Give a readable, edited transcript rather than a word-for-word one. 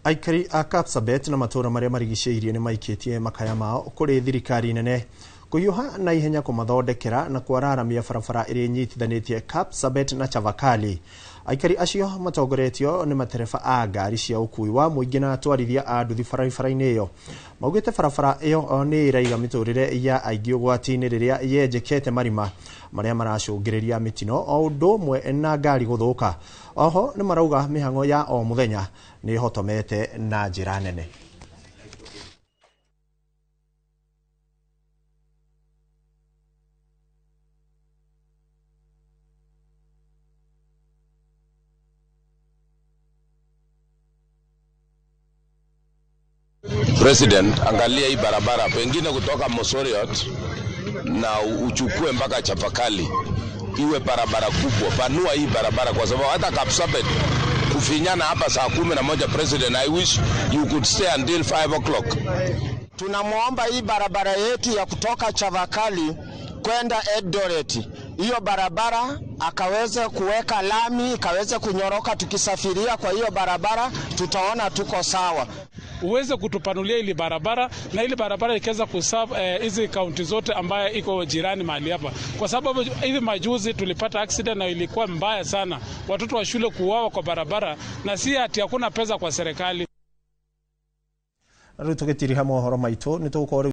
Aikari a Kapsabet na matũũra marĩa marigicĩirie nĩ maikĩtie makaya mao kũrĩ thirikari nene kũhiũha na ihenya kũmathondekera na kwararamia barabara ĩrĩa ĩnyitithanĩtie Kapsabet na Chavakali. Aikari acio matongoretio nĩ matereba a ngari cia ũkuui wa mũingĩ na atwarithia a nduthi barabara-inĩ ĩyo. Maugĩte barabara ĩyo nĩ ĩraiga mĩtũrĩre ya aingĩ ũgwati-inĩ rĩrĩa yenjekete marima marĩa maracũngĩrĩria mĩtino o ũndũ ũmwe na ngari gũthũka. Oho nĩ marauga mĩhang'o ya o mũthenya nĩ ĩhotomete na njĩra nene. President, angalia hii barabara pengine kutoka Mosoriot na uchukue mpaka Chapakali, iwe barabara kubwa. Panua hii barabara kwa sababu hata Kapsabet kufinyana hapa saa 11. President, I wish you could stay until 5 o'clock. Tunamwomba hii barabara yetu ya kutoka Chavakali kwenda Eldoret, hiyo barabara akaweze kuweka lami ikaweze kunyoroka. Tukisafiria kwa hiyo barabara tutaona tuko sawa. Uweze kutupanulia ili barabara na ili barabara ikiweza kuserve hizi kaunti zote ambayo iko jirani mahali hapa, kwa sababu hivi majuzi tulipata accident na ilikuwa mbaya sana, watoto wa shule kuuawa kwa barabara, na si ati hakuna pesa kwa serikali. Rĩu tũgĩtiriha mohoro maitũ nĩ tũgũkorwo.